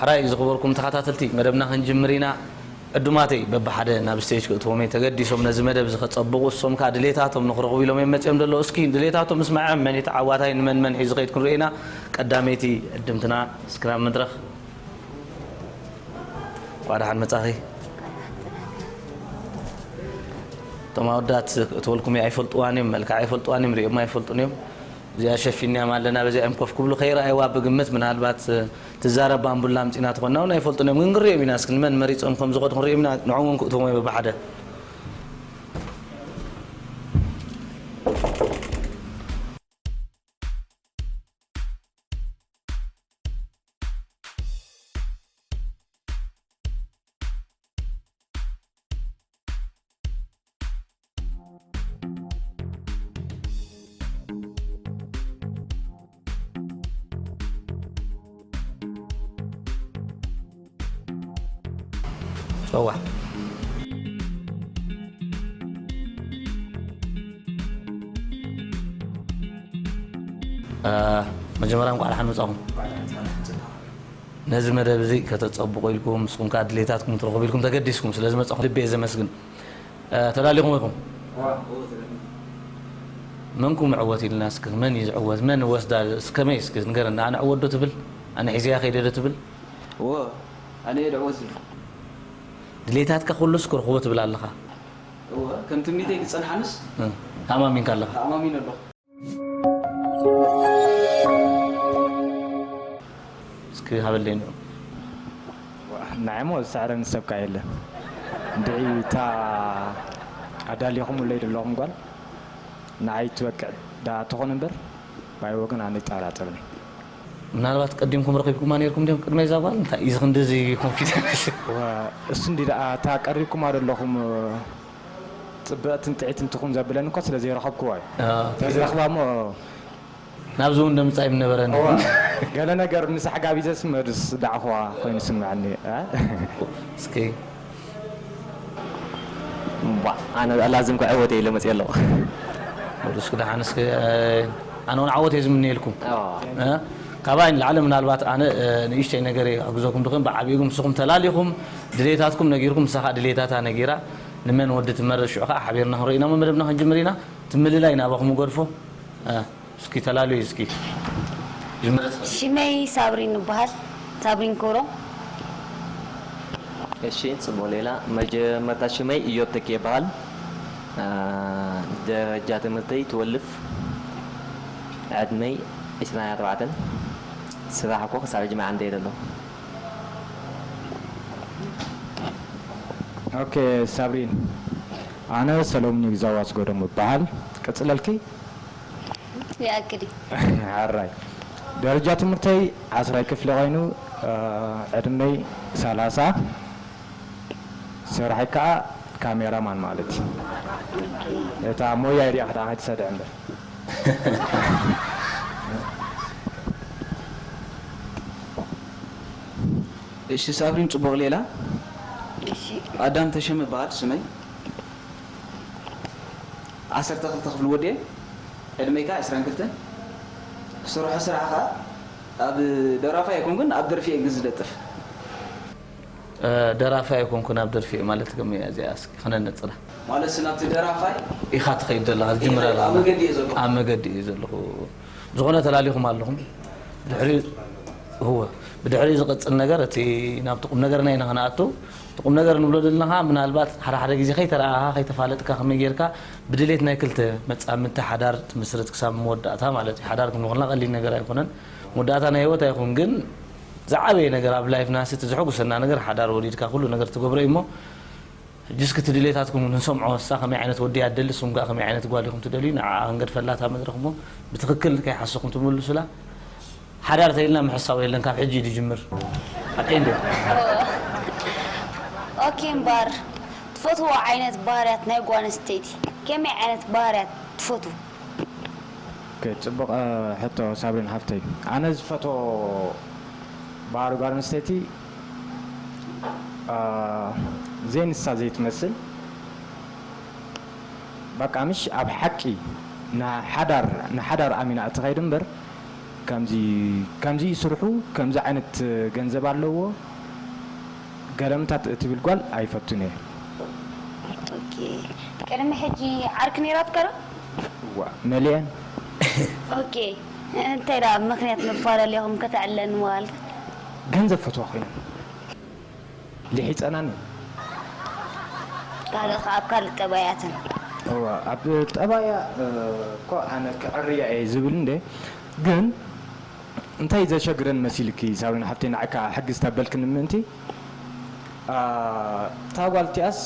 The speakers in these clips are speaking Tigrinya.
ሕራይ ዝኽበርኩም ተኸታተልቲ መደብና ክንጅምር ኢና። ዕዱማተይ በብሓደ ናብ ስቴጅ ክእትዎም እየ ተገዲሶም ነዚ መደብ እዚ ከጸብቑ፣ እሶም ከኣ ድሌታቶም ንኽረኽቡ ኢሎም እዮም መጺኦም ዘለዉ። እስኪ ድሌታቶም ምስማዕም መን እዩ ተዓዋታይ ንመን መን ሒዙ ከይድ ክንርኢ ኢና። ቀዳመይቲ ዕድምትና እስክራብ መድረኽ። እንኳዕ ደሓን መጻኺ። እቶም ኣወዳት ክእትወልኩም እየ ኣይፈልጥዋን እዮም፣ መልክዓ ኣይፈልጥዋን እዮም፣ ሪኦማ ኣይፈልጡን እዮም። እዚኣ ሸፊንያም ኣለና፣ በዚኣ እዮም ኮፍ ክብሉ ከይረኣይዋ ብግምት ምናልባት ትዛረብ ባምቡላ ኣምጺና ትኾንና እውን ኣይፈልጡን እዮም። ግን ክንሪኦም ኢና፣ እስኪ ንመን መሪጾም ከም ዝኸዱ ክንሪኦም ኢና። ንዕኦም እውን ክእትዎም እየ በብሓደ። ጸዋ። እ፣ መጀመርያ እንኳዕ ደሓን መጻኹም። ነዚ መደብ እዚ ከተጸብቑ ኢልኩም፣ ንስኹም ከኣ ድሌታትኩም ትረኽቡ ኢልኩም ተገዲስኩም ስለ ዝመጻኹም ልቢ እየ ዘመስግን። እ፣ ተዳሊኹም ኢኹም? መን ክምዕወት ኢልና እስኪ፣ መን እዩ ዝዕወት? መን ወስዳ? እስከ ከመይ እስኪ ንገረና። ኣነ ዕወት ዶ ትብል? ኣነ ሒዘያ ከይደ ዶ ትብል? እወ፣ ኣነ እየ ዝዕወት ዝብል። ድሌታትካ ኩሉስ ክረኽቦ ትብል ኣለኻ? እወ፣ ከም ትምኒተይ ክጸንሓንስ እ፣ ተኣማሚንካ ኣለኻ? ተኣማሚነ ኣለኹ። እስኪ ሃበለይ ንዑ። ንዓይሞ ዝስዕረኒ ሰብ ከኣ የለን። እንድዒ እታ ኣዳሊኹምለይ ዘለኹም ጓል ንዓይ ትበቅዕ ደኣ ትኾን እምበር፣ ባይ ወገን ኣነ ይጠራጠርኒ። ምናልባት ቀዲምኩም ረኺብኩማ ነይርኩም ድዮም ቅድመይ እዛ ጓል? እንታይ እዩ እዚ ክንድዚ ኮንፊደንስ? ዋ፣ እሱ እንዲ ደኣ እታ ቀሪብኩማ ዘለኹም ጽብቕትን ጥዕይትን ትኹን ዘብለኒ እኮ ስለ ዘይረኸብኩዋ እዩ። አ፣ ኦኬ። ስለዚ ረኽባ እሞ ናብዚ እውን ደምጻ ኣይምነበረን። እዋ፣ ገለ ነገር ምስ ኣሕጋቢዘስ መድስ ዳዕኹዋ ኮይኑ ስምዓኒ፣ እ? እስኪ። እምቧ፣ ኣነ ላዝም ክዕወት እየ ኢለ መፅየ ኣለኹ። ወዱ እስኪ ደሓን እስኪ፣ እ፣ ኣነ እውን ዓወት እየ ዝምነየልኩም። እዋ። እ? ካባይ ንላዕሊ ምናልባት ኣነ፣ እ፣ ንእሽተይ ነገር እየ ክሕግዘኩም ድኽን ብዓብኡ ግን ንስኹም ተላሊኹም ድሌታትኩም ነጊርኩም፣ ንሳ ኸዓ ድሌታታ ነጊራ ንመን ወዲ ትመርጽ ሽዑ ኸዓ ሓቢርና ክንርኢ ኢና እሞ መደብና ክንጅምር ኢና። እቲ ምልላይ ናባኹም እገድፎ። እ። እስኪ ተላልዩ እስኪ። ጅምረት። ሽመይ ሳብሪን ይበሃል። ሳብሪን ክብሮም። እሺ፣ ጽቡቕ ሌላ። መጀመርታ ሽመይ ኢዮብ ተኪ ይበሃል። አ፣ ደረጃ ትምህርተይ ትወልፍ። ዕድመይ ዕስራን ኣርባዕተን። ስራሕ እኮ ክሳብ ሕጂ መዓንደ የለ ኣለኹ። ኦኬ፣ ሳብሪን። ኣነ ሰሎሙን ይግዛው ኣስገዶም እበሃል። ቅጽለልኪ? ይኣክል እዩ። ሕራይ። ደረጃ ትምህርተይ ዓስራይ ክፍሊ ኮይኑ፣ እ፣ ዕድመይ ሰላሳ፣ ስራሐይ ከኣ ካሜራማን ማለት እዩ። እታ ሞያ ዲኣ ከኣ ከይትሰድዕ እምበር። እሺ ሳብሪን፣ ጽቡቕ ሌላ። እሺ። ኣዳም ተሸመ በሃል ስመይ። ዓሰርተ ክልተ ክፍሊ ወዲኤ፣ ዕድመይ ከኣ ዕስራን ክልተን። ዝሰርሖ ስራሕ ከኣ ኣብ ደራፋይ ኣይኮንኩን፣ ኣብ ደርፊ እየ ግን ዝለጥፍ። እ፣ ደራፋይ ኣይኮንኩን፣ ኣብ ደርፊ እየ ማለት ከመይ እያ እዚኣ? እስኪ ክነነጽራ። ማለት ናብቲ ደራፋይ ኢኻ ትኸይድ ዘለኻ፣ ዝጅምር ኢኻ፣ ኣለኻ። ኣብ መገዲ እየ ዘለኹ። ኣብ መገዲ እየ ዘለኹ። ዝኾነ ተላሊኹም ኣለኹም። ድሕሪ፣ እወ፣ ብድሕሪ ዝቕጽል ነገር፣ እቲ ናብቲ ቁም ነገርና ኢና ክንኣቱ። እቲ ቁም ነገር ንብሎ ዘለና ኸዓ፣ ምናልባት ሓደ ሓደ ግዜ ከይተረኣኻ፣ ከይተፋለጥካ፣ ከመይ ጌርካ ብድሌት ናይ ክልተ መጻምድቲ ሓዳር ትምስርት ክሳብ መወዳእታ ማለት እዩ። ሓዳር ክንብል ከለና ቀሊል ነገር ኣይኮነን። መወዳእታ ናይ ህይወት ኣይኹን፣ ግን ዝዓበየ ነገር ኣብ ላይፍና፣ እቲ ዘሐጉሰና ነገር ሓዳር ወሊድካ ኩሉ ነገር ትገብሮ እዩ እሞ፣ ሕጂ እስኪ እቲ ድሌታትኩም ንሰምዖ። እሳ ከመይ ዓይነት ወዲ እያ ትደሊ፣ ንስኹም ከኣ ከመይ ዓይነት ጓል ኢኹም ትደልዩ፣ ንዓኣ ክንገድፈላ እታ መድረኽ እሞ፣ ብትኽክል ከይሓሰኹም ትምልሱላ። ሓዳር ተይልና ምሕሳው የለን፣ ካብ ሕጂ እዩ ዝጅምር። ሓቀይ እንዶ? ኦኬ እምበር፣ ትፈትዎ ዓይነት ባህርያት ናይ ጓል ኣንስተይቲ ከመይ ዓይነት ባህርያት ትፈትዉ? ኦኬ፣ ጽቡቕ ሕቶ ሳብሪን ሓፍተይ። ኣነ ዝፈትዎ ባህሪ ጓል ኣንስተይቲ ዘይንሳ ዘይትመስል፣ በቃ ምሽ ኣብ ሓቂ ንሓዳር ኣሚና እትኸይድ እምበር፣ ከምዚ ይስርሑ፣ ከምዚ ዓይነት ገንዘብ ኣለዎ፣ ገለምታት እትብል ጓል ኣይፈቱን እየ። ቅድሚ ሕጂ ዓርኪ ነይራትካ ዶ? ዋ መሊአን። ኦኬ፣ እንታይ ደኣ ምኽንያት መፈላለኹም ከተዕልለኒ ምባልካ? ገንዘብ ፈትዋ ኮይነን ልሒፀናኒ። ካልእ ከዓ ኣብ ካልእ ጠባያትን። እዋ ኣብ ጠባያ እኮ ኣነ ክዕርያ እየ ዝብል እንደ ግን እንታይ ዘሸግረን መሲልኪ ሳብሪና ሓፍተይ ንዓካ ሕግዝ ተበልክኒ ምእንቲ እታ ጓል እቲኣስ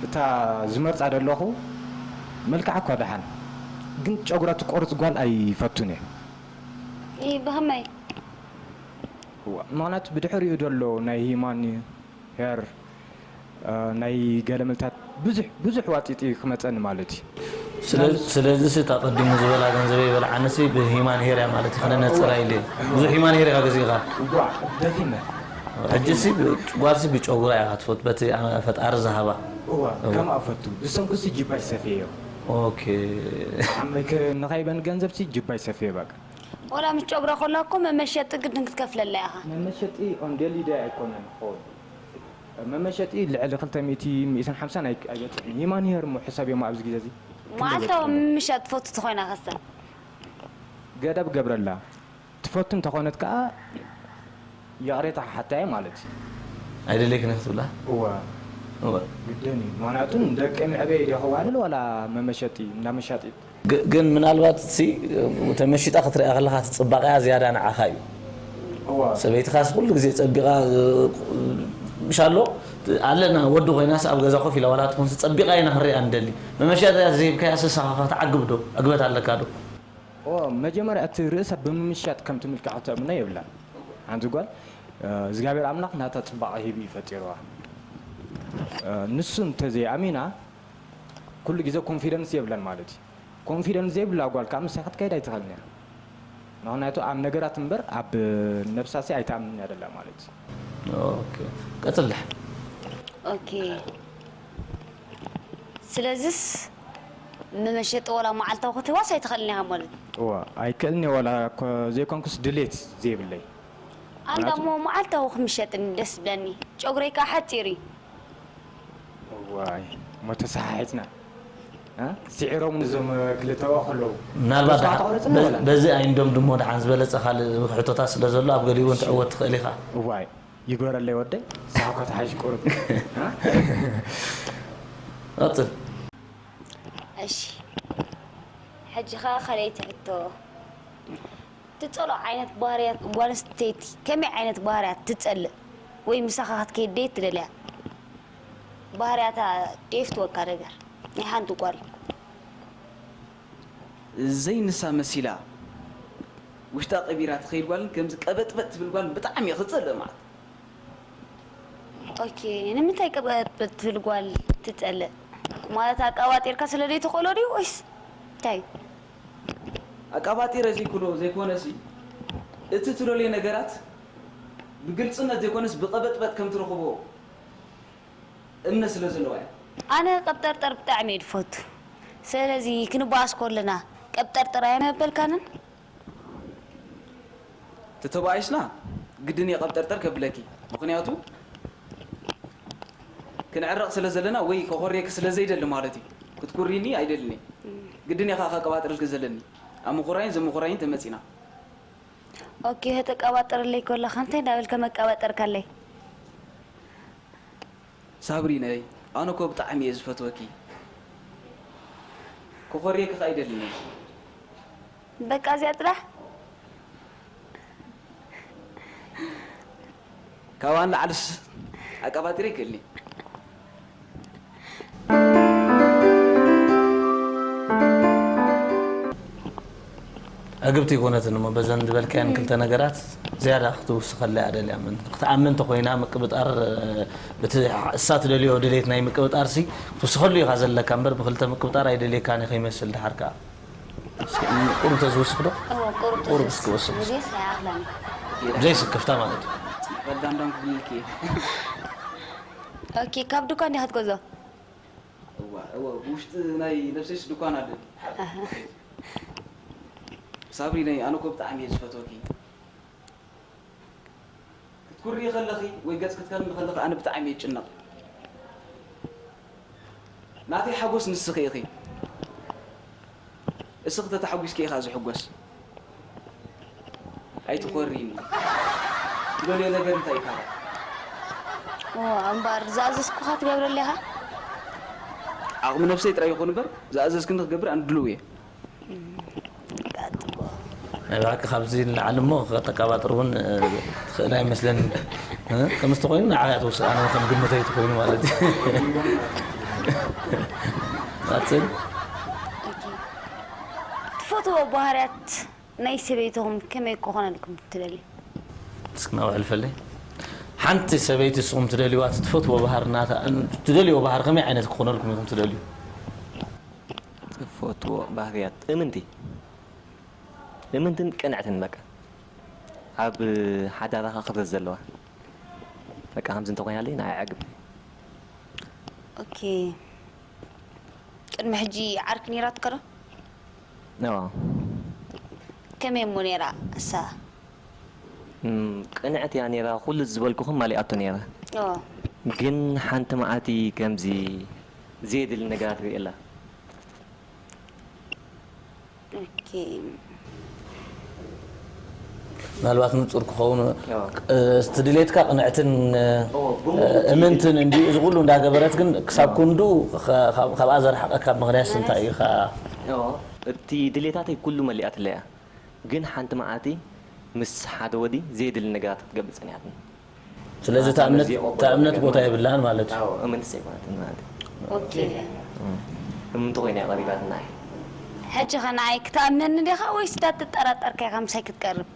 እታ ዝመርፃ ደለኹ መልክዓ እኳ ደሓን ግን ጨጉራ ትቆርፅ ጓል ኣይፈቱን እየ። ብኸመይ? ምክንያቱ ብድሕሪኡ ዘሎ ናይ ሂማን ሄር ናይ ገለመልታት ብዙሕ ብዙሕ ዋጢጢ ክመፀኒ ማለት እዩ። ስለዚ እታ ቀዲሙ ዝበላ ገንዘበይ በልዓንሲ ብሂማን ሄር እያ ማለት እዩ። ክነነፅራ ኢለ ብዙሕ ሂማን ሄር ኢኻ ገዚእኻ። ደኺመ። ሕጂ ሲ ጓልሲ ብጨጉራ ኢኻ ትፈት በቲ ፈጣሪ ዝሃባ። እዋ ከምኣ ፈቱ ዝሰንኩሲ ጅባይ ሰፍየ እዮም። ኦኬ። ዓመይ ንኸይበን ገንዘብሲ ጅባይ ሰፍየ በቃ። ወላ ምስ ጨጉራ ኮላ እኮ መመሸጢ ግድን ክትከፍለላ ኢኻ። መመሸጢ ኦንዴሊደ ኣይኮነን ክኸውን መመሸጢ ልዕሊ ክልተ ሚእቲ ሚእትን ሓምሳን ኣይበፅሕን። ሂማን ሄር እሞ ሕሳብ እዮም ኣብዚ ግዜ እዚ። መዓልታዊ ምምሻጥ ትፈቱ ተኾይና ከሰ? ገደብ ገብረላ ትፈቱ እንተኾነት ከዓ ይቕሬታ ክሓታ እየ ማለት እዩ። ኣይደለይክን ክትብላ? እወ እወ። ግድን እዩ። ምኽንያቱ ንደቂ መዕበይ ድየ ከዋልል ዋላ መመሸጢ እንዳ መሻጢት? ግ- ግን ምናልባት ሲ ተመሺጣ ክትሪኣ ከለኻ እቲ ፅባቐያ ዝያዳ ንዓኻ እዩ። እወ ሰበይትኻስ ኩሉ ግዜ ፀቢቓ ምሽ ኣሎ ኣለና ወዲ ኮይናስ ኣብ ገዛ ኮፍ ኢላ ዋላ ትኾንስ ፀቢቓ ኢና ክንሪኣ ንደሊ። መመሸጢ ዘይብካያ ስሳኻ ክትዓግብ ዶ ዕግበት ኣለካ ዶ? እወ መጀመርያ እቲ ርእሳ ብምምሻጥ ከም ትምልክዓ ተእምኖ የብላን። ሓንቲ ጓል እግዚኣብሔር ኣምላኽ ናታ ፅባቐ ሂቡ እዩ ፈጢርዋ። ንሱ እንተዘይኣሚና ኩሉ ግዜ ኮንፊደንስ የብላን ማለት እዩ። ኮንፊደንስ ዘይብላ ጓል ከዓ ምሳይ ክትከይድ ኣይትኽእልን እያ። ምኽንያቱ ኣብ ነገራት እምበር ኣብ ነብሳሲ ኣይትኣምንን እያ ደላ ማለት እዩ። ኦኬ ቀፅልሕ። ኦኬ ስለዚስ መመሸጢ ወላ መዓልታዊ ክትህባስ ኣይትኽእልን ኢኻ ማለት እዩ። እዋ ኣይክእልን እየ ዋላ እኮ ዘይኮንኩስ ድሌት ዘይብለይ። ኣንዳ እሞ መዓልታዊ ክምሸጥኒ ደስ ዝብለኒ ጨጉረይ ከዓ ሓፂር እዩ። ዋይ እሞ ተሰሓሒትና እ? ስዒሮም ንዞም ክልተ ዋ ከለዉ ምናልባት ተስፋ ደሓ- ተቑረፅና በ- ወላ? በዚ ኣይንደምድሞ ደሓን ዝበለፀ ካልእ ሕቶታት ስለ ዘሎ ኣብ ገሊኡ እውን ትዕወት ትኽእል ኢኻ። እዋይ ይግበረለይ ወደይ ሳብ ከተሓሽ ቁርብ ቀፅል። እሺ ሕጂ ኸዓ ካልኣይቲ ሕቶ ትፀልኦ ዓይነት ባህርያት ጓል ኣንስተይቲ ከመይ ዓይነት ባህርያት ትፀልእ ወይ ምሳኻ ክትከይድ ደይ ትደልያ? ባህርያታ ደይ ፍትወካ ነገር ናይ ሓንቲ ጓል ዘይንሳ መሲላ ውሽጣ ቀቢራ ትኸይድ ጓልን ከምዚ ቀበጥበጥ ትብል ጓልን ብጣዕሚ እየ ክፅልእ ማለት ኦኬ ንምንታይ ቀበጥበጥ ትብል ጓል ትፀልእ? ማለት ኣቀባጢርካ ስለ ደይ ትኽእሎ ድዩ ወይስ እንታይ? ኣቀባጢረ ዘይክሎ ዘይኮነሲ እቲ ትደልዮ ነገራት ብግልፅነት ዘይኮነስ ብቐበጥበጥ ከም ትረኽቦ እምነት ስለ ዘለዋ እያ። ኣነ ቀብጠርጠር ብጣዕሚ እየ ዝፈቱ። ስለዚ ክንበኣስ ከለና ቀብጠርጠር ኣይመበልካንን? ተተባኢስና ግድን እየ ቀብጠርጠር ከብለኪ ምኽንያቱ ክንዕረቕ ስለ ዘለና ወይ ከኾርየኪ ስለ ዘይደሊ ማለት እዩ ክትኩሪኒ ኣይደልን እየ ግድን እየ ከዓ ከቀባጥረልኪ ዘለኒ ኣብ ምኹራይን ዘምኹራይን ተመፂና ኦኬ ከተቀባጥረለይ ከለኻ እንታይ እንዳበልካ መቀባጠርካለይ? ሳብሪነይ ኣነ እኮ ብጣዕሚ እየ ዝፈትወኪ ክኾርየኪ ከዓ ኣይደልን እየ በቃ እዚኣ ጥራሕ ካብኣ ንላዕልስ ኣቀባጢረ ይክእልኒ። ዕግብቲ ይኮነትን እሞ በዘን ዝበልካየን ክልተ ነገራት ዝያዳ ክትውስኸላ እያ ደልያ። ምን ክትኣምን እንተኮይና ምቅብጣር፣ እ፣ በቲ እሳ ትደልዮ ድሌት ናይ ምቅብጣር ሲ ክትውስኸሉ ኢኻ ዘለካ እምበር ብክልተ ምቅብጣር ኣይደልየካን እዩ ከይመስል ድሓር ከኣ። እስኪ ቁሩብ ተዝውስኽ ዶ? እዎ፣ ቁሩብ ቁሩብ ተዝውስኽ። እስኪ ወስኽ። ብዘይ ስክፍታ ማለት እዩ። በልዳንዳን ክብልልኪ እየ። ኦኬ፣ ካብ ድኳን ዲኻ ትገዝኦ? እዋ፣ እዎ፣ ብውሽጢ ናይ ነብሰይስ ድኳን ኣለ። ኣሃ። ሳብሪነይ፣ ኣነ እኮ ብጣዕሚ እየ ዝፈትወኪ። ክትኩሪ ከለኺ ወይ ገጽ ክትከድኒ ከለኺ ኣነ ብጣዕሚ እየ ዝጭነቕ። ናተይ ሓጎስ ንስኺ ኢኺ። እስኺ ተተሓጒስኪ ኢኻ ዝሕጎስ። ኣይትኾሪኒ። ትደልዮ ነገር እንታይ እዩ ካባ? ኦ፣ እምበኣር ዝኣዘዝኩኻ ትገብረለይ ኢኻ? ዓቕሚ ነብሰይ ጥራይ ይኹን እምበር፣ ዝኣዘዝክኒ ክገብር ኣነ ድሉው እየ። ናይ ብሓቂ ካብዚ ንላዕሊ እሞ ከተቀባጥር እውን፣ እ፣ ትኽእል ኣይመስለንን። እ፣ ከምዚ ተኾይኑ ንዓኻ እያ ትወስድ፣ ኣነ ከም ግምተይ ተኾይኑ ማለት እዩ። ቀጽል። ኦኬ። ትፈትዎ ባህርያት ናይ ሰበይትኹም ከመይ ክኾነልኩም ትደልዩ? እስኪ ናብኡ ሕልፈለይ። ሓንቲ ሰበይቲ ንስኹም ትደልዩዋ፣ ትፈትዎ ባህሪ ናታ፣ ትደልይዎ ባህሪ ከመይ ዓይነት ክኾነልኩም ኢኹም ትደልዩ? ትፈትዎ ባህርያት እምንቲ፣ እምንትን ቅንዕትን በቃ። ኣብ ሓዳራኻ ክብረት ዘለዋ። በቃ ከምዚ እንተኾይናለይ ንዓይ ዕግብ። ኦኬ። ቅድሚ ሕጂ ዓርኪ ነይራትካ ዶ? እዋ። ከመይ እሞ ነይራ እሳ? እም፣ ቅንዕቲ እያ ነይራ፣ ኩሉ ዝበልኩኹም መሊኣቶ ነይራ። እዎ። ግን ሓንቲ መዓልቲ ከምዚ ዘየድሊ ነገራት ርእየላ። ኦኬ። ምናልባት ንጹር ክኸውን፣ ኣዎ። እ፣ እቲ ድሌትካ ቅንዕትን፣ እ፣ ኣዎ፣ ብምሉእ እምንትን እንድዩ። እዚ ኩሉ እንዳገበረት ግን ክሳብ ኣዎ። ክንዱ ከ-፣ ካብ-፣ ካብኣ ዘርሓቐካ ምኽንያት እንታይ እዩ ኸኣ? ኣዎ፣ እቲ ድሌታተይ ኩሉ መሊኣትለይ እያ። ግን ሓንቲ መዓልቲ ምስ ሓደ ወዲ ዘየድሊ ነገራት ክትገብር ጸኒሓትኒ። ስለዚ ኣነ እታ እምነት፣ ነዚ እታ እምነት ቦታ የብላን ማለት እዩ። ኣዎ፣ እምንትስ ኣይኮነትን ማለት እዩ። ኦኬ። እም። እምንቲ ኮይና እያ ቀሪባትና። ሕጂ ኸ ንዓይ ክትኣምነኒ ዲኻ ወይስ እንዳተጠራጠርካ ኢኻ ምሳይ ክትቀርብ?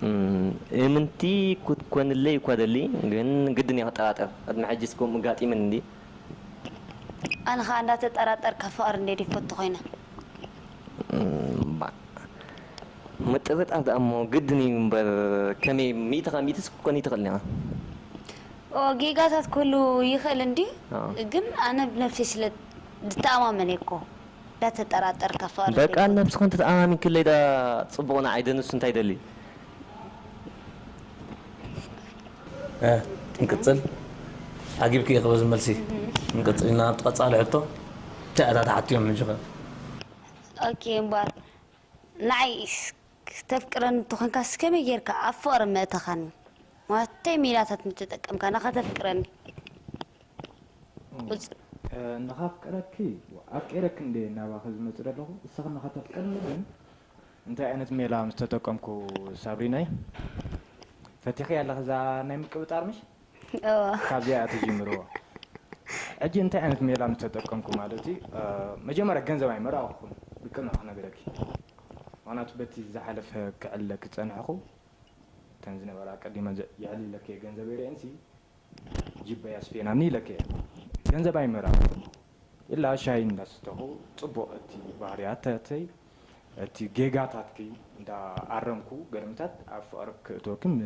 እም፣ እምንቲ ክትኮንለይ እኳ ደሊ፣ ግን ግድን እየ ክጠራጠር። ቅድሚ ሕጂስ ከምኡ ኣጋጢምኒ እንዲ። ኣነ ኸኣ እንዳተጠራጠርካ ፍቕሪ እንድየ ድፈቱ ኮይነ። እም፣ ባ-፣ ምጥርጣር ደኣ እሞ ግድን እዩ እምበር፣ ከመይ ሚእቲ ካብ ሚእትስ ክትኮን ኣይትኽእልን ኢኻ። ኦ፣ ጌጋታት ክህሉ ይኽእል እንድዩ፣ ኣዎ። ግን ኣነ ብነብሰይ ስለ ዝተኣማመን እየ እኮ፣ እንዳተጠራጠርካ ፍቕሪ በቃ ዘይኮነ። ነብስኽን ተተኣማሚንክለይ ደኣ ጽቡቕ ንዓይ ደንሱ እንታይ ደሊ? እ፣ ንቅጽል። ዓጊብኪ ኢኺ በዚ መልሲ። ንቅጽል ኢና ኣብቲ ቀጻሊ ሕቶ። እንታይ እታ ተሓትዮም ሕጂ ኸ? ኦኬ፣ እምበኣር ንዓይ ስ-፣ ክተፍቅረኒ እንተኾንካስ ከመይ ጌርካ ኣብ ፍቕሪ ምእተኻኒ? ማለት እንታይ ሜላታት ምተጠቀምካ ንኸተፍቅረኒ? ቁጽ- እ፣ ንኻፍቅረኪ ኣፍቂረኪ እንደ ናባኺ ዝመጽእ ዘለኹ፣ እስኺ ንኸተፍቅርኒ ግን እንታይ ዓይነት ሜላ ምስ ተጠቀምኩ ሳብሪናይ? ፈቲኺ ኣለኺ እዛ ናይ ምቅብጣር ምሽ? እወ። ካብዚኣ እያ ተጀምርዎ። ሕጂ እንታይ ዓይነት ሜላ ምስ ተጠቀምኩ ማለት እዩ? እ፣ መጀመርያ ገንዘብ ኣይመረቕኩን፣ ብቅንዕ ክነግረኪ። ምኽንያቱ በቲ ዝሓለፈ ክዕለኪ ዝጸንሕኩ፣ እተን ዝነበራ ቀዲመ ዘ-፣ የዕሊለኪ ገንዘበይ ርእየንሲ፣ ጅበይ ኣስፌናኒ ኢለኪ እየ። ገንዘብ ኣይመረቕኩን። ኢላ ሻሂ እንዳስተኹ፣ ጽቡቕ እቲ ባህርያታተይ፣ እቲ ጌጋታትኪ እንዳኣረምኩ፣ ገርምታት ኣብ ፍቕሪ ክእትወኪ ም-፣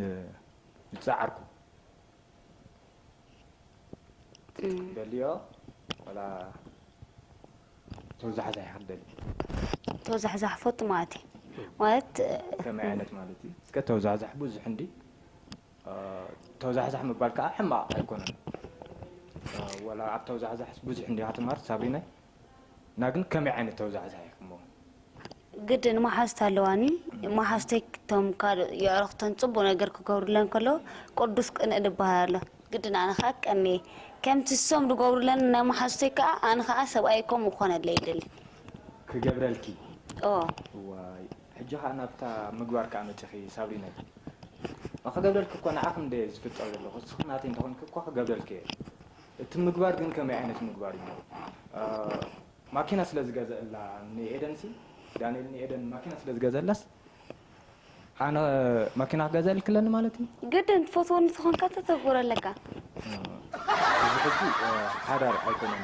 ዝጸዓርኩ። እም። ደልዮ፣ ወላ ተወዛሕዛሒ ክትደሊ? ተወዛሕዛሒ ፈቱ ማለት እዩ። ማለት፣ ከመይ ዓይነት ማለት እዩ? እስከ ተወዛሕዛሒ ብዙሕ እንዲ እ፣ ተወዛሕዛሕ ምባል ከኣ ሕማቕ ኣይኮነን። እ፣ ወላ ኣብ ተወዛሕዛሕስ ብዙሕ እንዲኻ ትማር ሳብሪናይ። እና ግን ከመይ ዓይነት ተወዛሕዛሕ ኢኹሞ? ግድን መሓዝቲ ኣለዋኒ። መሓዝተይ እቶም ካልእ የዕሩኽተን ጽቡቕ ነገር ክገብሩለን ከለዉ ቅዱስ ቅንእ ዝበሃል ኣሎ። ግድን ኣነ ከኣ ቀንየ። ከምቲ እሶም ዝገብሩለን ናይ መሓዝተይ ከኣ ኣነ ከኣ ሰብኣይ ከምኡ ክኾነለይ ይደሊ። ክገብረልኪ? ኦ። እዋይ፣ ሕጂ ከኣ ናብታ ምግባር ከኣ መጺኺ ሳብሪናይ። ክገብረልኪ እኮ ንዓኺ እንደ ዝፍጠር ዘለኹ፣ እስኺ ናተይ እንተኾንኪ እኮ ክገብረልኪ እየ። እቲ ምግባር ግን ከመይ ዓይነት ምግባር እዩ? እ፣ ማኪና ስለ ዝገዝአላ ንኤደንሲ፣ ዳንኤል ንኤደን ማኪና ስለ ዝገዝአላስ፣ ኣነ ማኪና ክገዝአልኪ ኣለኒ ማለት እዩ? ግድን ትፈትወኒ ተኾንካ ተተግብሮ ኣለካ። እ፣ እዚ ሕጂ፣ እ፣ ሓዳር ኣይኮነን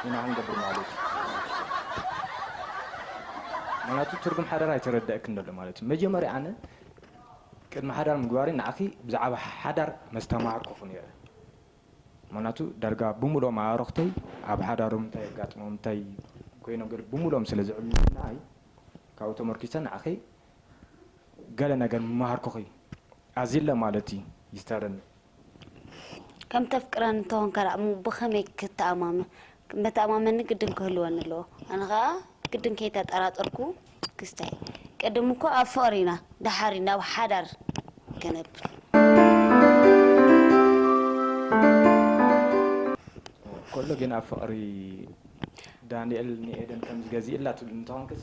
ኢና ክንገብር ማለት እዩ። ምኽንያቱ ትርጉም ሓዳር ኣይተረደእክን ዘሎ ማለት እዩ። መጀመርያ ኣነ ቅድሚ ሓዳር ምግባሪ ንዓኺ ብዛዕባ ሓዳር መስተማሃርኩኺ ነይረ። ምኽንያቱ ዳርጋ ብምሉኦም ኣዕሩኽተይ ኣብ ሓዳሮም እንታይ የጋጥሞም፣ እንታይ ኮይኖም ገለ ብምሉኦም ስለ ዝዕብዩኒ ንዓይ፣ ካብኡ ተመርኪሰ ንዓኺ ገለ ነገር ምመሃርኩኺ። ኣዚለ ማለት እዩ ይስተረኒ። ከም ተፍቅረኒ እንተኾንካ ደኣ እሞ ብኸመይ ክተኣማመ-፣ መተኣማመኒ ግድን ክህልወኒ ኣለዎ። ኣነ ኸኣ ግድን ከይተጠራጠርኩ ክስታይ። ቅድም እኮ ኣብ ፍቕሪ ኢና፣ ደሓር ናብ ሓዳር ክነብል። ከሎ ግን ኣብ ፍቕሪ ዳንኤል ንኤደን ከም ዝገዝእላ ትብል እንተኾንክሲ፣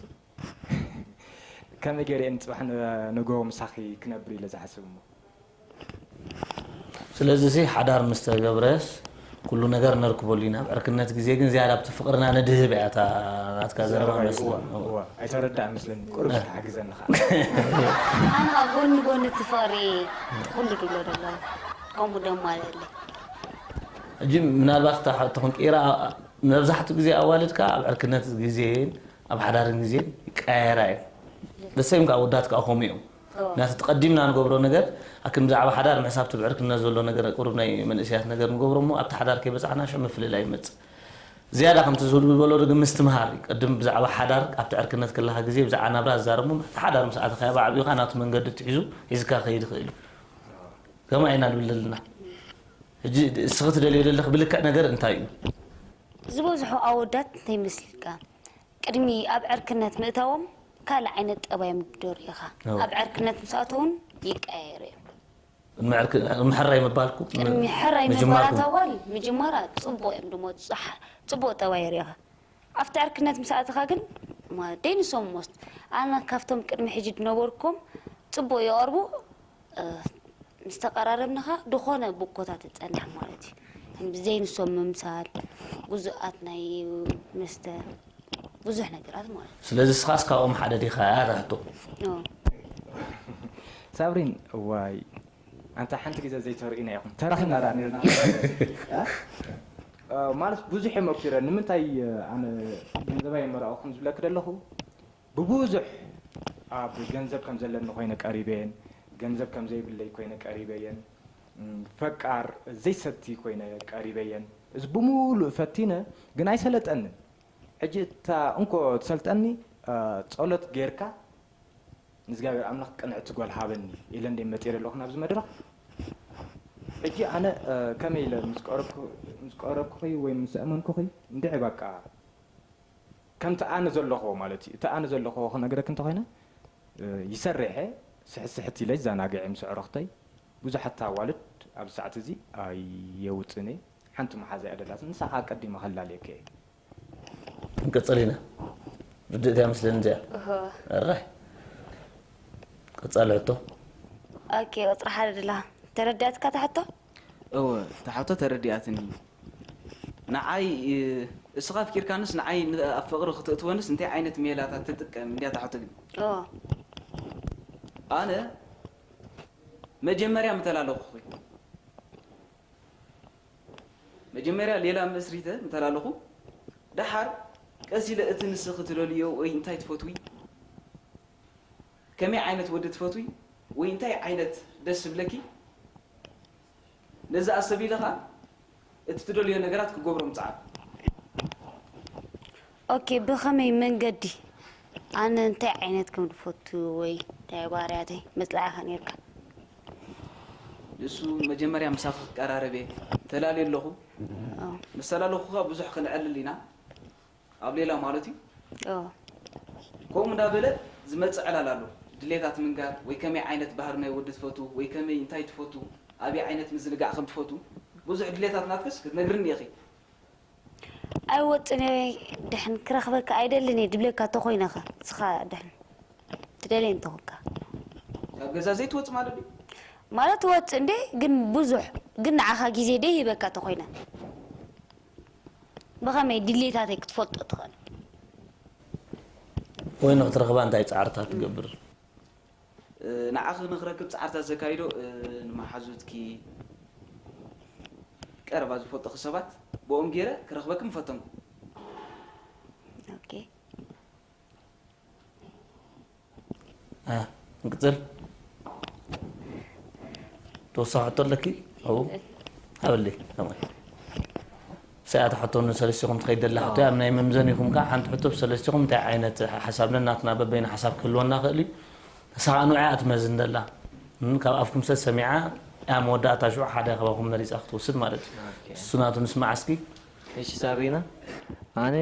ከመይ ገይረ እየ ንጽባሕ ን-፣ ንግሆ ምሳኺ ክነብር ኢለ ዝሓስብ እሞ? ስለዚሲ ሓዳር ምስ ተገብረስ ኩሉ ነገር ነርክበሉ ኢና። ኣብ ዕርክነት ግዜ ግን ዝያዳ ኣብቲ ፍቕርና ንድህብ እያ እታ ናትካ ዘረባ መስለኒ። እዋ፣ እዋ፣ ኣይተረዳእ መስለኒ። ቁሩብ ተሓግዘኒ ኸዓ። ኣነ ኣብ ጎኒ ጎኒ እቲ ፍቕሪ ኩሉ ድብሎ ደሎ። ከምኡ ደማለለይ። ሕጂ ምናልባት እታ ሓ-፣ እታ ክንቅይራ፣ መብዛሕትኡ ግዜ ኣዋልድ ከኣ ኣብ ዕርክነት ግዜን ኣብ ሓዳርን ግዜን ይቀያየራ እየን። ደሰይም ከኣ ወዳት ከኣ ከምኡ እዮም። ኦ። ምክንያቱ እቲ ቀዲምና ንገብሮ ነገር፣ ኣክን ብዛዕባ ሓዳር ምሕሳብ እቲ ብዕርክነት ዘሎ ነገር ቁሩብ ናይ መንእሰያት ነገር ንገብሮ እሞ ኣብቲ ሓዳር ከይበጻሕና ሽዑ ምፍልላይ ይመጽእ። ዝያዳ ከምቲ ዝብል ዝበሎ ግን ምስትምሃር እዩ። ቅድም ብዛዕባ ሓዳር ኣብቲ ዕርክነት ከለኻ ግዜ ብዛዕባ ናብራ ዝዛረብ እሞ፣ እቲ ሓዳር ምስ ኣተኻዮ ብዓቢኡ ከኣ ናቱ መንገዲ ትሒዙ ሒዝካ ክኸይድ ይኽእል እዩ። ከምኡ ኢና ንብል ዘለና። ሕጂ እስኺ ትደልዮ ዘለኺ ብልክዕ ነገር እንታይ እዩ? ዝበዝሑ ኣወዳት እንታይ ይመስልካ? ቅድሚ ኣብ ዕርክነት ምእታዎም ካልእ ዓይነት ጠባዮም ዶ ርኢኻ? ኣዎ። ኣብ ዕርክነት ምስ ኣተዉን ይቀያየሩ እዮም። ቅድሚ ዕርክ-፣ ቅድሚ ሕራይ ምባልኩ? ቅድሚ ሕራይ ምባል ምጅማርኩም? ኣታ ጓል ምጅማራ ጽቡቕ እዮም ድሞ፣ ጽሓ-፣ ጽቡቕ ጠባይ ርኢኻ። ኣብቲ ዕርክነት ምስ ኣተኻ ግን፣ ማ-፣ ደይንሶም ሞስት። ኣነ ካብቶም ቅድሚ ሕጂ ዝነበርኩም ጽቡቕ ይቐርቡ፣ እ፣ ምስ ተቐራረብና ኸኣ ድኾነ ብኮታ ትጸንሕ ማለት እዩ። ከም ዘይንሶም ምምሳል፣ ግዙኣት ናይ መስተ፣ ብዙሕ ነገራት ማለት እዩ። ስለዚ እስኻስ ካብኦም ሓደ ዲኻ እያ እታ ሕቶ? ኦ። ሳብሪን፣ እዋይ፣ ኣንታ ሓንቲ ግዜ ዘይተርእዩና ኢኹም። ተራኺብና ደኣ ኔርና። እ፣ ማለት ብዙሕ እየ መኪረ። ንምንታይ፣ እ፣ ኣነ ገንዘብ ኣየመረቕኹን ዝብለኪ ዘለኹ? ብብዙሕ ኣብ ገንዘብ ከም ዘለኒ ኮይነ ቀሪበየን፣ ገንዘብ ከም ዘይብለይ ኮይነ ቀሪበየን፣ እም፣ ፈቃር ዘይሰቲ ኮይነ ቀሪበየን። እዚ ብምሉእ ፈቲነ ግን ኣይሰለጠንን። ሕጂ እታ እንኮ ትሰልጠኒ፣ እ፣ ጸሎት ጌርካ ንእግዚኣብሔር ኣምላኽ ቅንዕቲ ጓል ሃበኒ ኢለ እንደ መጽየ ዘለኹ ናብዚ መድረኽ። ሕጂ ኣነ፣ እ፣ ከመይ ኢለ ምስ ቀረብኩ-፣ ምስ ቀረብኩኺ ወይ ምስ ኣመንኩኺ እንድዒ በቃ ከምቲ ኣነ ዘለኹዎ ማለት እዩ። እቲ ኣነ ዘለኹዎ ክነግረኪ እንተኾይነ፣ እ፣ ይሰርሕ እየ፣ ስሕት ስሕት ኢለ ይዘናግዕ እየ ምስ ኣዕሩኽተይ። ብዙሓት ኣዋልድ ኣብዚ ሰዓት እዚ ኣየውጽእን እየ። ሓንቲ መሓዛ እያ ደላትኒ፣ ንሳ ኸኣ ቀዲመ ከላልየኪ እየ። ክንቅጽል ኢና። ርድእት እያ መስለኒ እዚኣ። እህ። ኣራይ። ቀጻሊ ሕቶ። ኦኬ፣ ቁጽሪ ሓደ ደላ። ተረዲኣትካ እታ ሕቶ? እወ፣ እታ ሕቶ ተረዲኣትኒ። ንዓይ፣ እ፣ እስኻ ኣፍቂርካንስ ንዓይ ን-፣ ኣብ ፍቕሪ ክትእትወንስ እንታይ ዓይነት ሜላታት ትጥቀም? እንድያ እታ ሕቶ ግን። እወ። ኣነ መጀመርያ ምተላለኹኺ። መጀመርያ ሌላ መስሪተ ምተላለኹ፣ ደሓር ቀስ ኢለ እቲ ንስኺ ትደልዮ ወይ እንታይ ትፈትዊ፣ ከመይ ዓይነት ወዲ ትፈትዊ ወይ እንታይ ዓይነት ደስ ዝብለኪ፣ ነዚ ኣሰብ ኢለ ኸኣ እቲ ትደልዮ ነገራት ክገብሮ ምጽዓር። ኦኬ፣ ብኸመይ መንገዲ? ኣነ እንታይ ዓይነት ከም ዝፈቱ ወይ እንታይ ባህርያተይ መጽላዕኻ ኔርካ? ንሱ መጀመርያ ምሳኺ ክቀራረብ እየ፣ ፈላልየ ኣለኹ። ኣዎ። ምስ ተላለኹ ኸኣ ብዙሕ ክንዕልል ኢና፣ ኣብ ሌላ ማለት እዩ። ኣዎ። ከምኡ እንዳበለ ዝመጽእ ዕላል ኣሎ። ድሌታት ምንጋር፣ ወይ ከመይ ዓይነት ባህሪ ናይ ወዲ ትፈቱ፣ ወይ ከመይ እንታይ ትፈቱ፣ ኣበይ ዓይነት ምዝንጋዕ ከም ትፈቱ፣ ብዙሕ ድሌታት ናትክስ ክትነግርኒ ኢኺ። ኣይወጽን እየ፣ ድሕን ክረኽበካ ኣይደልን እየ ድብለካ እንተኾይነ ኸ፣ ንስኻ ድሕን ትደልየ እንተኾንካ? ካብ ገዛ ዘይትወጽእ ማለት ድዩ? ማለት ወጽእ እንዴ ግን ብዙሕ ግን ንዓኻ ግዜ ደይ ሂበካ ተኾይነ ብኸመይ ድሌታተይ ክትፈልጦ ትኽእል? ወይ ንክትረኽባ እንታይ ፃዕርታት ትገብር? ንዓኺ ንክረክብ ፃዕርታት ዘካይዶ ንመሓዙትኪ ቀረባ ዝፈልጡኺ ሰባት ብኦም ገይረ ክረኽበኪ ምፈተንኩ። ኦኬ። እ፣ ንቅፅል። ተወሳኺ ሕቶ ኣለኪ? ኣብኡ ሃበለይ። ከማይ ሰኣት ሕቶ ንሰለስቲኹም ትኸይድ ዘላ ሕቶ እያ። ኣብ ናይ መምዘኒኹም ከዓ ሓንቲ ሕቶ ብሰለስቲኹም እንታይ ዓይነት ሓሳብ ነናትና በበይና ሓሳብ ክህልወና ክእል እዩ። ንስኻ ንዑ እያ ትመዝን ዘላ። እም፣ ካብ ኣፍኩም ሰብ ሰሚዓ እያ መወዳእታ ሽዑ ሓደ ካባኹም መሪፃ ክትወስድ ማለት እዩ። እሱ ናቱ ንስማዕ እስኪ። እሺ ሳብሪና፣ ኣነ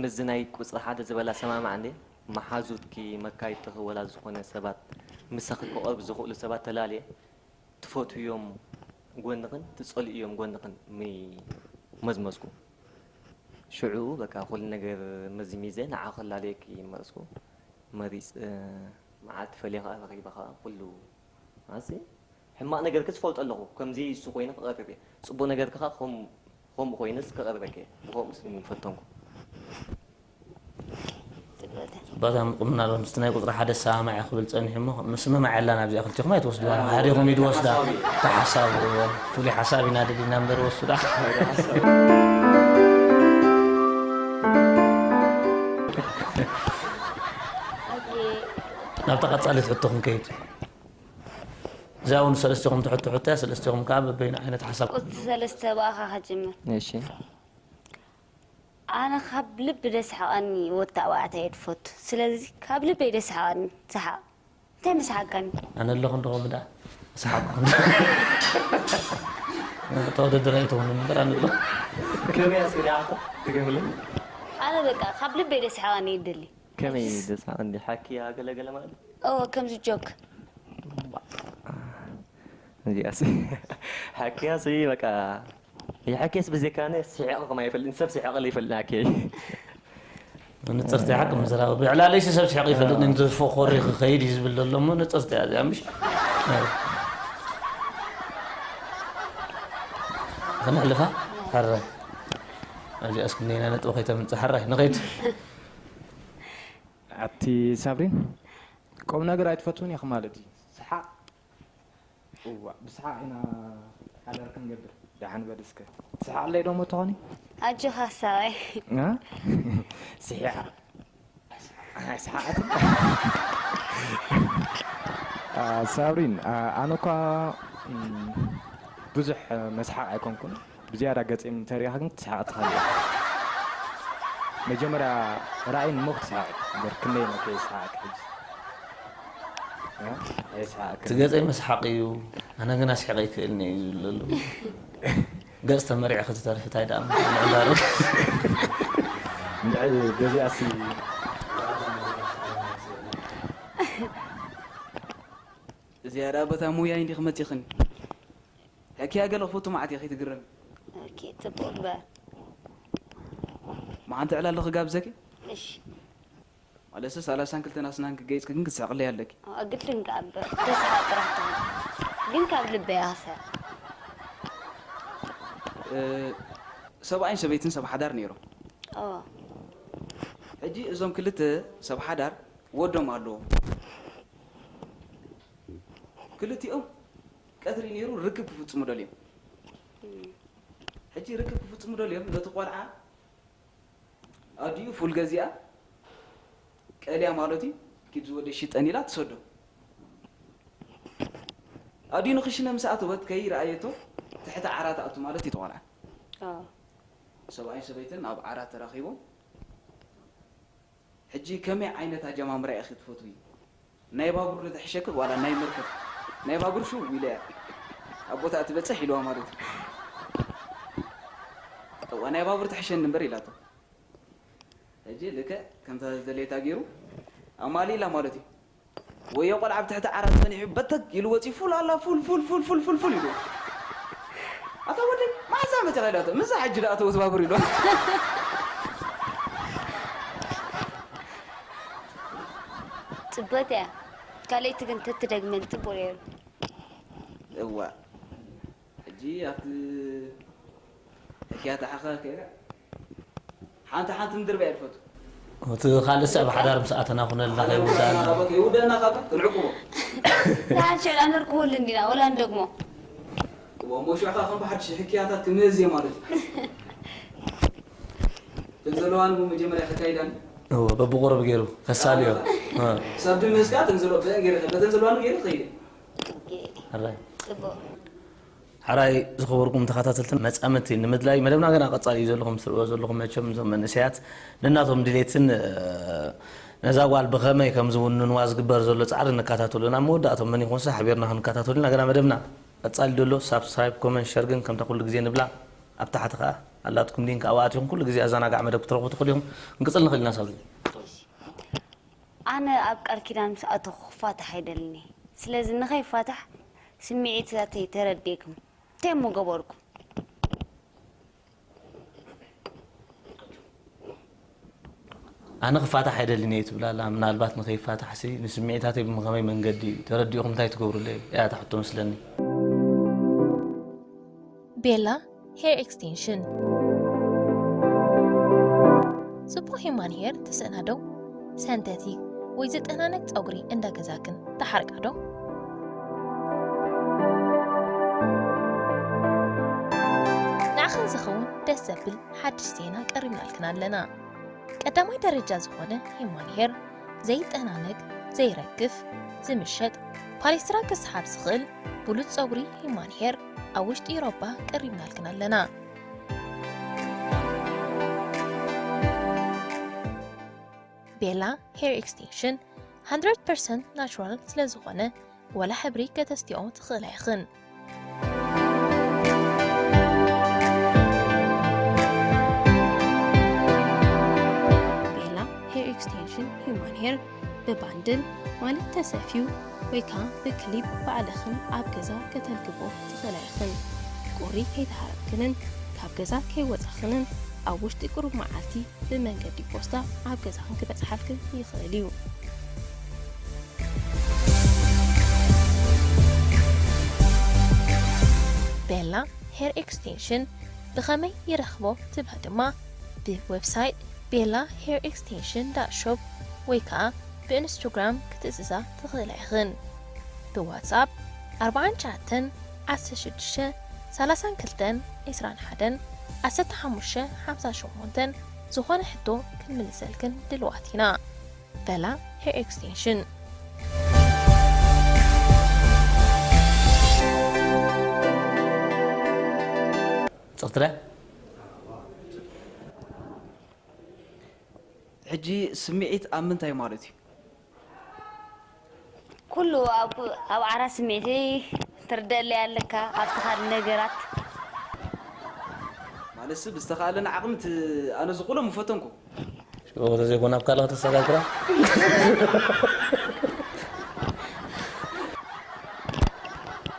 ምስዚ ናይ ቁፅሪ ሓደ ዝበላ ሰማማዕ እንዴ? መሓዙትኪ፣ መካይድትኺ ወላ ዝኾነ ሰባት ምሳኺ ክቐርቡ ዝኽእሉ ሰባት ተላልየ ትፈትውዮም ጎንኽን ትፀልእዮም ጎንኽን ምመዝመዝኩ። ሽዑ በቃ ኩሉ ነገር መዝሚዘ ንዓኺ ክላለየኪ መረፅኩ። መሪፅ መዓልቲ ፈልየ ከዓ ረኺበ ከዓ ኩሉ ኣሲ ሕማቕ ነገርኪ ዝፈልጦ ኣለኹ። ከምዚ እሱ ኮይኑ ክቐርብ እየ። ፅቡቕ ነገርኪ ከዓ ከም ከምኡ ኮይነስ ክቐርበኪ እየ። ብኸምኡስ ምፈተንኩ። ባታ ምቁምና ሎ ምስቲ ናይ ቁፅሪ ሓደ ሰማማዕ እየ ክብል ፀኒሑ እሞ ምስምማዕ የላን ኣብዚኣ ክልቲኹም ኣይትወስድዋ። ሓደ ኢኹም ኢድ ወስዳ። እታ ሓሳብ ፍሉይ ሓሳብ ኢና ደሊና እምበር ወስዳ። ናብታ ቀፃሊት ሕቶ ክንከይድ። እዚኣ እውን ሰለስቲኹም ትሕቶ ሕቶ እያ። ሰለስቲኹም ከዓ በበይኑ ዓይነት ሓሳብ ቁፅሪ ሰለስተ ብኣኻ ከጅምር። እሺ ኣነ ካብ ልቢ ደስሓቐኒ ወዲ ተባዕታይ እየ ዝፈቱ። ስለዚ ካብ ልበይ ደስሓቐኒ ሰሓቕ። እንታይ መስሓቕካኒ? ኣነ ኣለኹ እንደኹም ዳ ሰሓቕኩም። ተወዳደር ኣይትኾኑ እምበር ኣነ ኣለኹ። ከመይ ኣስኢልካ ትገብርለይ? ኣነ በቃ ካብ ልበይ ደስሓቐኒ እየ ዝደሊ። ከመይ ደስሓቕ እንዲ ሓኪ ኣገለገለ ማለት? እወ ከምዚ ጆክ። እዚኣስ ሓኪያስ በቃ ይሓኪስ ብዜካነ ስሒቐ ከማ ይፈልጥ ሰብ ስሒቐ ይፈልጥ ሓኪ ንፅርቲ ሓቂ ምዝራብ ብዕላለይሲ ሰብ ስሒቕ ይፈልጥ እንተፎኾሪ ክኸይድ እዩ ዝብል ዘሎ እሞ ንፅርቲ እያ እዚኣ ምሽ ከነሕልፋ ሓራይ ኣብዚኣ እስክነይና ነጥቢ ከይተምፅእ ሓራይ ንኸይድ ኣቲ ሳብሪን ቁም ነገር ኣይትፈትውን ኢኺ ማለት እዩ። ሰሓቕ እዋ ብሰሓቕ ኢና ሓዳር ክንገብር። ደሓን በል እስከ ትሰሓቕ ኣለይ ዶ እሞ ትኾኒ? ኣጆኻ ሰብኣይ። እ? ስሒቓ ኣይሰሓቐትን። ኣ፣ ሳብሪን ኣ፣ ኣነ እኳ እም፣ ብዙሕ መስሓቕ ኣይኮንኩን። ብዝያዳ ገፂ እንተሪኢኻ ግን ክትስሕቕ ትኽእል ኢኻ። መጀመርያ ርኣይኒ እሞ ክትስሕቕ እምበር ክንደይ ኢለ ከየስሓቕኪ ሕጂ? እ? ኣየስሓቕክን። እቲ ገፀይ መስሓቕ እዩ፣ ኣነ ግን ኣስሒቐ ኣይክእልን እየ እዩ ዝብል ዘሎ። ገፅ ተመሪዕኺ ትተርፊ ታይ ደኣ ምዕባሩ። እንድዒ በዚኣሲ እዚኣ ደኣ በታ ሙያይ እንዲኺ መፂኽኒ። ሕክያ ገለ ክፈቱ መዓት እየ ከይትግረሚ። ኦኬ፣ ጽቡቕ ግበር። መዓንቲ ዕላል ክጋብዘኪ? እሺ። ማለትስ ሰላሳን ክልተን ኣስናን ክገይጽኪ ግን ክትስሕቕለይ ኣለኪ። ኣዎ፣ ግድን ከኣ እምበር፣ ተስሓቕ ጥራሕ ትኹን። ግን ካብ ልበይ እያ ክስሕቕ። እ፣ ሰብኣይን ሰበይትን ሰብ ሓዳር ነይሮም። ኣዎ። ሕጂ እዞም ክልተ ሰብ ሓዳር ወዶም ኣለዎም። ክልቲኦም ቀትሪ ነይሩ ርክብ ክፍጽሙ ደልዮም። ሕጂ ርክብ ክፍጽሙ ደልዮም ነቲ ቆልዓ ኣዲኡ ፉል ገዚኣ ቀልያ ማለት እዩ። ኪድ ዝወደ ሽጠን ኢላ ትሰዶ። ኣዲኡ ንክሽነ ምስ ኣተወት ከይረኣየቶ ትሕቲ ዓራት ኣቱ ማለት እዩ ተቆልዓ። ኣዎ። ሰብኣይን ሰበይትን ኣብ ዓራት ተራኺቦም ሕጂ ከመይ ዓይነት ኣጀማምራ ኢኺ ትፈትዊ? ናይ ባቡር ዶ ትሕሸኪ ዋላ ናይ መርከብ? ናይ ባቡር ሽው ኢለ እያ ኣብ ቦታ ትበፅሕ ኢልዋ ማለት እዩ። እዋ ናይ ባቡር ትሕሸኒ እምበር ኢላቶ። ሕጂ ልክዕ ከምታ ዝደለየታ ገይሩ ኣማሊላ ማለት እዩ። ወዮ ቆልዓ ኣብ ትሕቲ ዓራት ጸኒሑ በተግ ኢሉ ወጺኡ ፉል ኣላ ፉል ፉል ፉል ፉል ፉል ፉል ኢሉ። ኣታ ወደይ መዓዛ መጺኻ ኢላቶ ምዛ ሕጂ ደኣ ተወት ባቡር ኢሉ። ጽበት እያ። ካልኣይቲ ግን ተትደግመን ጽቡቕ ነይሩ። እዋ፣ ሕጂ ኣብቲ ሕክያት ኣሓኻ ከይዳ ሓንቲ ሓንቲ ምድርባ እየ ዝፈቱ። እቲ ካልእ ሰብ ሓዳር ምስ ኣተና ኩነልና ከይውዳእና። ከይውዳእና ካባ ክንዕቅቦ። ንሓንሸል ኣነርክወሉ እንዲና ወላ ንደግሞ። እሞ ሽዑ ከዓ ከም ብሓድሽ ሕክያታት ክምህዝ እየ ማለት እዩ። እተን ዘለዋኒ እውን መጀመርያ ከካይዳኒ። እወ በብቁሩብ ገይሩ ከሳልዮ። እ። ክሳብ ድምህዝ ከዓ እተን ዘለዎ በተን ገይረ በተን ዘለዋኒ ገይረ ክኸይደ። ሕራይ። ጽቡቅ። ሕራይ ዝኸበርኩም ተኸታተልትን መጻምድቲ ንምድላይ መደብና ገና ቀጻሊ እዩ ዘሎ። ከም ትርእይዎ ዘለኹም መቸም እዞም መንእሰያት ነናቶም ድሌትን ነዛ ጓል ብኸመይ ከም ዝውንንዋ ዝግበር ዘሎ ጻዕሪ ንከታተሉ ኢና። ኣብ መወዳእቶም መን ይኹንሲ ሓቢርና ክንከታተሉ ኢና። ገና መደብና ቀጻሊ ዘሎ ሳብስክራይብ ኮመንት ሸር ግን ከምታ ኩሉ ግዜ ንብላ ኣብ ታሕቲ ከኣ ኣላትኩም ሊንክ ኣብኣ ኣቲኹም ኩሉ ግዜ ኣዘናጋዕ መደብ ክትረኽቡ ትኽእሉ ኢኹም። ክንቅጽል ንኽእል ኢና ሳብዚ። ኣነ ኣብ ቃል ኪዳን ምስ ኣተኹ ክፋታሕ ኣይደልን እየ። ስለዚ ንኸይፋታሕ ስምዒታተይ ተረዲእኩም እንታይ እሞ ገበርኩም? ኣነ ክፋታሕ ኣይደልን እየ ትብል ኣላ። ምናልባት ንኸይፋታሕሲ ንስምዒታተይ ብምኸመይ መንገዲ ተረዲእኹም እንታይ ትገብሩለይ እያ እታ ሕቶ መስለኒ። ቤላ ሄር ኤክስቴንሽን ጽቡቕ ሂማን ሄር ትስእና ዶ? ሰንተቲክ ወይ ዝጠናነቅ ጸጉሪ እንዳ ገዛክን ትሓርቃ ዶ? ንዓኽን ዝኸውን ደስ ዘብል ሓድሽ ዜና ቀሪብናልክን ኣለና። ቀዳማይ ደረጃ ዝኾነ ሂማን ሄር ዘይጠናነግ፣ ዘይረግፍ፣ ዝምሸጥ፣ ፓሌስትራ ክስሓብ ዝኽእል ብሉጽ ጸጉሪ ሂማን ሄር ኣብ ውሽጢ ኤውሮጳ ቀሪብናልክን ኣለና። ቤላ ሄር ኤክስቴንሽን one hundred percent ናቹራል ስለ ዝኾነ ወላ ሕብሪ ከተስትዮ ትኽእላ ኢኽን። ቤላ ሄር ኤክስቴንሽን ሂውማን ሄር ብባንድል ማለት ተሰፍዩ ወይ ከዓ ብክሊፕ ባዕልኽን ኣብ ገዛ ከተልግቦ ትኽእላ ኢኽን። ቁሪ ከይተሃረምክንን ካብ ገዛ ከይወፃኽንን ኣብ ውሽጢ ቁሩብ መዓልቲ ብመንገዲ ፖስታ ኣብ ገዛኽን ክበፅሓልክን ይኽእል እዩ። ቤላ ሄር ኤክስቴንሽን ብኸመይ ይረኽቦ ትብላ ድማ ብዌብሳይት ቤላ ሄር ኤክስቴንሽን ዳት ሾፕ ወይ ከዓ ብኢንስቶግራም ክትእዝዛ ትኽእላ ኢኽን። ብዋትስኣፕ ኣርብዓን ትሽዓተን ዓሰርተ ሽዱሽተ ሰላሳን ክልተን ዒስራን ሓደን ዓሰርተ ሓሙሽተ ሓምሳ ሸሞንተን ዝኾነ ሕቶ ክንምልሰልክን ድልዋት ኢና። በላ ሄር ኤክስቴንሽን። ጽቕትለ ሕጂ ስምዒት ኣብ ምንታይ ማለት እዩ? ኩሉ ኣብ ኣብ ዓራት ስምዒተይ ትርደለይ ኣለካ ኣብቲ ካልእ ነገራት። ማለትሲ ብዝተኻእለኒ ዓቕሚ እቲ ኣነ ዝኽእሎ ምፈተንኩ። ሽዑ ተዘይኮነ ኣብ ካልእ ከተሰጋግራ።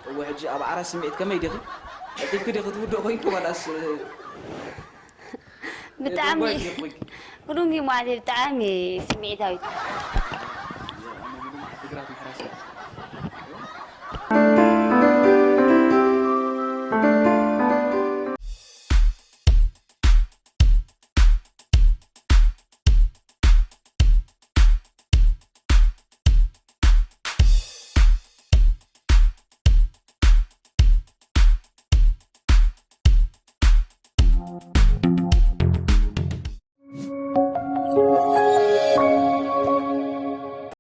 እወ ሕጂ ኣብ ዓራት ስምዒት ከመይ ዲኺ? ቀልጢፍኪ ዲኺ ትውድኦ ኮይንኪ ዋላስ ብጣዕሚ ሩንጊ ማለት እዩ ብጣዕሚ ስምዒታዊት